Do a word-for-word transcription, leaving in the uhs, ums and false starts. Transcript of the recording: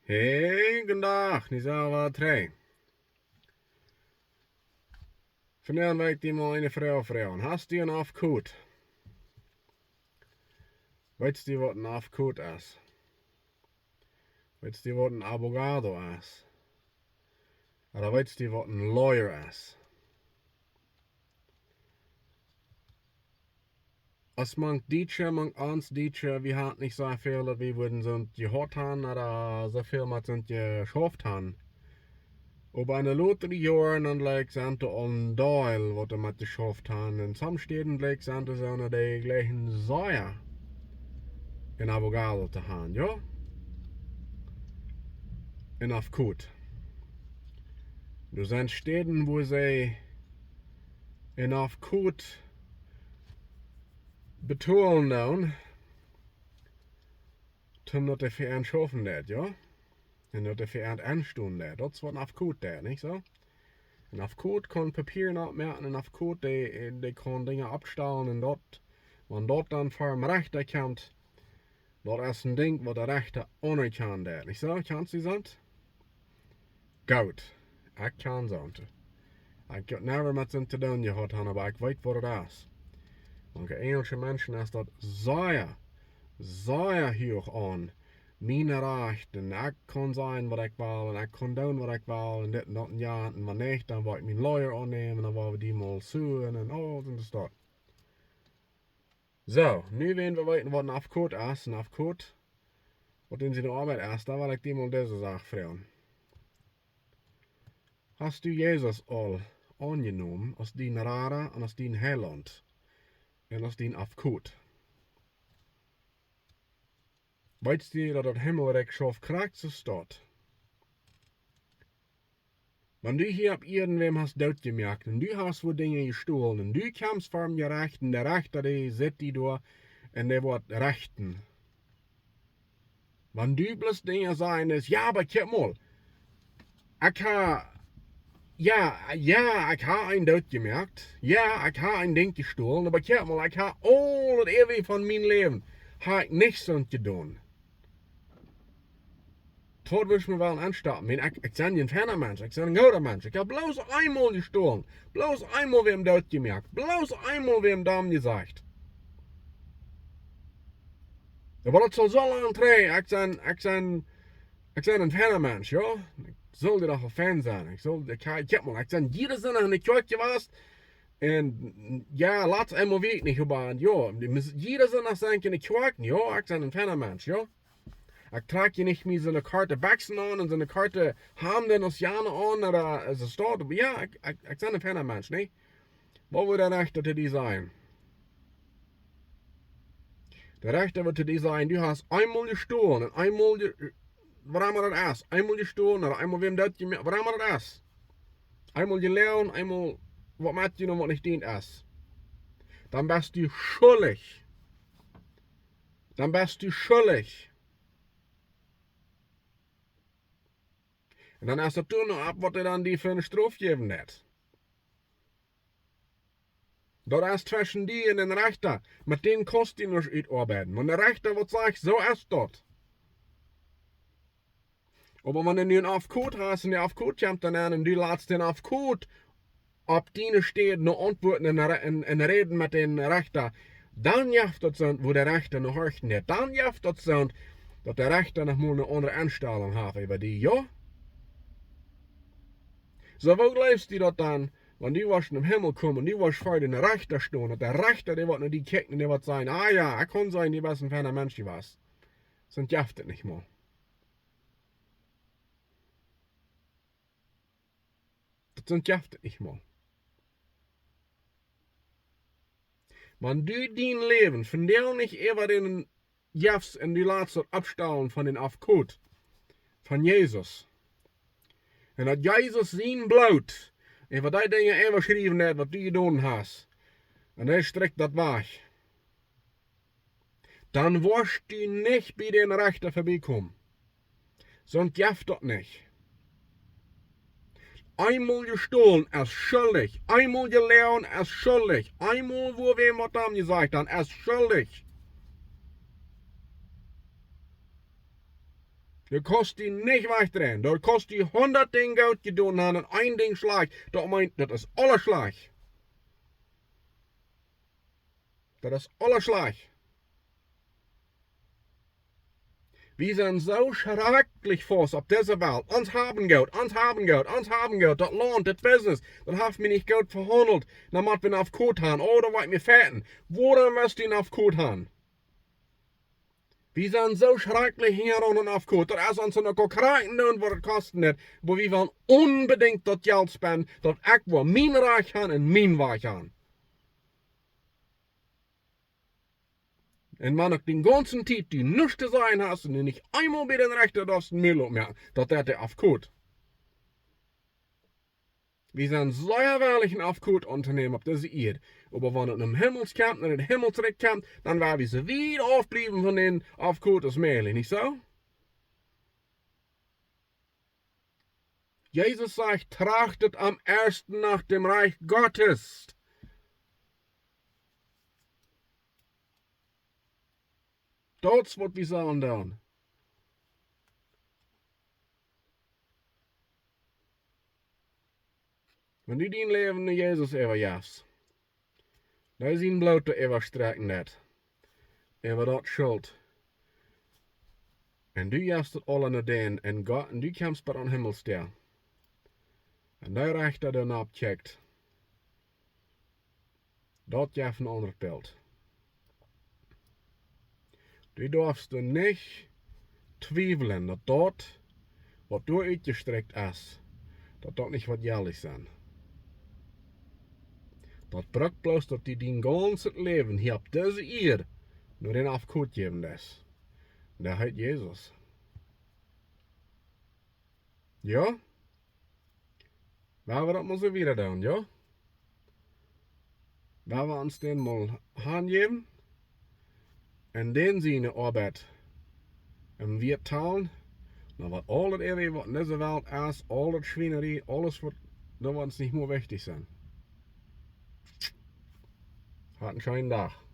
Hey, gooden Dach, nu sent wie trigj. Vondoag well ekj die mol eene Froag froagen. Hast du een Afkot? Weetst du, waut een Afkot es? Weetst du, waut een Abogado es? Ooda weetst du, waut een Lawyer es? Aus mank Dietsche, mank ons Dietsche, wie haben nich soo väl, daut wie wudden soont jehaut haben, ooda soo väl met soont jeschauft haben. Oba enne latste Joaren, dan, like, sent doa aul een Deel, waut doa met jeschauft haben. Un sommje Städen, like, sent doa soone, dee jlikjen sea een Abogado to haben, jo? Een Afkot. Doa sent Städen, wua see een Afkot betolen doonen, toom daut dee fa an schaufen deit, jo? Un daut dee fa an enstonen deit. Daut es waut een Afkot deit, nich soo? Een Afkot kaun Papieren oppmoaken, een Afkot, dee, dee kaun Dinja oppstalen un daut, wan daut dan ver een Rechta kjemt, daut es een Dinkj, waut de Rechta aunerkjanen deit, nich soo? Kjanst du soont? Goot. Ekj kjan soont. Ekj hab never met soont to doonen jehaut, oba ekj weet, waut daut es. Mank enjelsche Menschen es daut sea, sea huach aun. Mien Rajcht, un ekj kaun sajen, waut ekj well, un ekj kaun doonen, waut ekj well, un dit un daut un jant, un wan nich, dan woa ekj mienen Lawyer aunnämen, un dan woa wie die mol suen, un aules un daut. Soo, nu wan wie weeten, waut een Afkot es, een Afkot, waut dän siene Oabeit es, dan well ekj die mol dise Sach froagen. Hast du Jesus aul aunjenomen aus dien Rada un aus dien Heilaunt un aus dien Afkot? Weetst du, daut daut Himmelrikj schauft krakjt soo staut? Wan du hia opp Ieed wäm hast dootjemoakt un du hast waut Dinja jestolen un du kjemst ver een Jerecht un de Rechta, dee sitt die doa un dee woat rechten. Wan du bloos Dinja sajen es, jo, oba kjikj mol, ekj hab, jo, jo, ekj hab eenen dootjemoakt, jo, ekj hab een Dinkj jestolen, oba kjikj mol, ekj hab aul daut äwrje von mien Läwen, hab ekj nuscht jedonen. Daut wudd mie wel aunstonen. Ekj meen, ekj, ekj sie een feina Mensch, ekj sie een gooda Mensch. Ekj hab bloos eemol jestolen, bloos eemol wäm dootjemoakt, bloos eemol wäm domm jesajcht. Oba daut saul soo lang trigj, ekj sie, ekj sie, ekj sie een feina Mensch, jo? Ekj saul die doch fein sennen. Ekj saul, ekj, ekj, kjikj mol, ekj sie jieda Sindach enne Kjoakj jewast. Un jo, latst eemol wia ekj nich, oba jo, jieda Sindach sie ekj enne Kjoakj, jo, ekj sie een feina Mensch, jo? Ekj trakj hia nich mea soone korte Bekjsen aun un soone korte Hamden aus jane aun, ooda soo staut. Jo, ekj, ekj, ekj sie een feina Mensch, nä? Waut wudd de Rechta to die sajen? De Rechta wudd to die sajen, du hast eemol jestolen un eemol je-, waut emma daut es, eemol jestolen, ooda eemol wäm dootjemoakt, waut emma daut es. Eemol jeloagen, eemol waut metjenomen, waut nich dient es. Dan best du schuldich. Dan best du schuldich. Un dan es daut doa noch opp, waut hee dan die fa eene Strof jäwen woat. Daut es tweschen die un dän Rechta. Met dän kaust du nuscht utoabeiden. Wan de Rechta waut sajcht, soo es daut. Oba wan du nu eenen Afkot hast un de Afkot kjemt dan aun un du latst dän Afkot opp diene Städ no auntwuaden un, un, un räden met dän Rechta, dan jeft daut soont, wua de Rechta no horchen deit. Dan jeft daut soont, daut de Rechta noch mol eene aundre Enstalunk haft äwa die, jo? Soo, woo jleefst du daut dan, wan du woascht nom Himmel komen, du woascht ver dän Rechta stonen, daut de Rechta, dee woat no die kjikjen un dee woat sajen, ah jo, ekj kaun sajen, du best een feina Mensch jewast. Soont jeft daut nich mol. Daut soont jeft daut nich mol. Wan du dien Läwen vondoag nich äwa dän jefst un du latst daut oppstalen von dän Afkot, von Jesus. Un daut Jesus sien Bloot äwa dee Dinja äwaschriewen deit, waut du jedonen hast. Un hee strikjt daut wajch. Dan woascht du nich bie dän Rechta verbie komen. Soont jeft daut nich. Eemol jestolen es schuldich. Eemol jeloagen es schuldich. Eemol wua wäm waut domm jesajcht, dan es schuldich. Du kaust die nich wajchdreien. Du kaust die hundat Dinja goot jedonen haben un een Dinkj schlajcht. Daut meent, daut es aules schlajcht. Daut es aules schlajcht. Wie sent soo schrakjlich faust opp dise Welt. Ons haben goot, ons haben goot, ons haben goot. Daut Launt, daut Business, daut haft mie nich goot vehaundelt. Dan mott wie een Afkot haben. Oh, daut woat mie feiten. Wuarom woascht du een Afkot haben? Wie sent soo schrakjlich hia aun een Afkot. Daut es ons noch krakjt doonen, waut daut kosten haft. Oba wie wellen onbedinjt daut Jelt spenden, daut ekj woa mien Rajcht haben un mien Wajch haben. Un wan uk dee gaunze Tiet du nuscht to sajen hast un du nich eemol bie dän Rechta deist een Mul oppmoaken, daut deit de Afkot. Wie sent sea wellich een Afkot auntonämen opp dise Ieed. Oba wan et nom Himmel kjemt, no daut Himmelsrikj kjemt, dan woa wie soo wiet aufbliewen von dän Afkot aus mäajlich, nich soo? Jesus sajcht, trachtet am ieeschten no däm Rikj Gottes. Daut es waut wie sellen doonen. Wan du dien Läwen no Jesus äwajefst, dee sien Bloot doa äwastrakjen deit, äwa daut Schult. Un du jefst daut aula no dän, un Gott, un du kjemst bat aun Himmelsdäa. Un dee Rechta, dee doa nopp kjikjt, daut jeft een aundret Bilt. Du darfst doa nich twiewlen, daut daut, waut doa utjestrakjt es, daut daut nich woat jelich sennen. Daut brukt bloos, daut du dien gaunzet Läwen hia opp dise Ieed no dän Afkot jäwen deist. Dee heet Jesus. Jo? Woa wie daut mol soo wieda doonen, jo? Woa wie ons dän mol hanjäwen un dän siene Oabeit em Wieet talen, no waut aul daut äwaje waut en dise Welt es, aul daut Schwienarie, aules waut, daut woat ons nich mea wichtich sennen. Hab een scheenen Dach.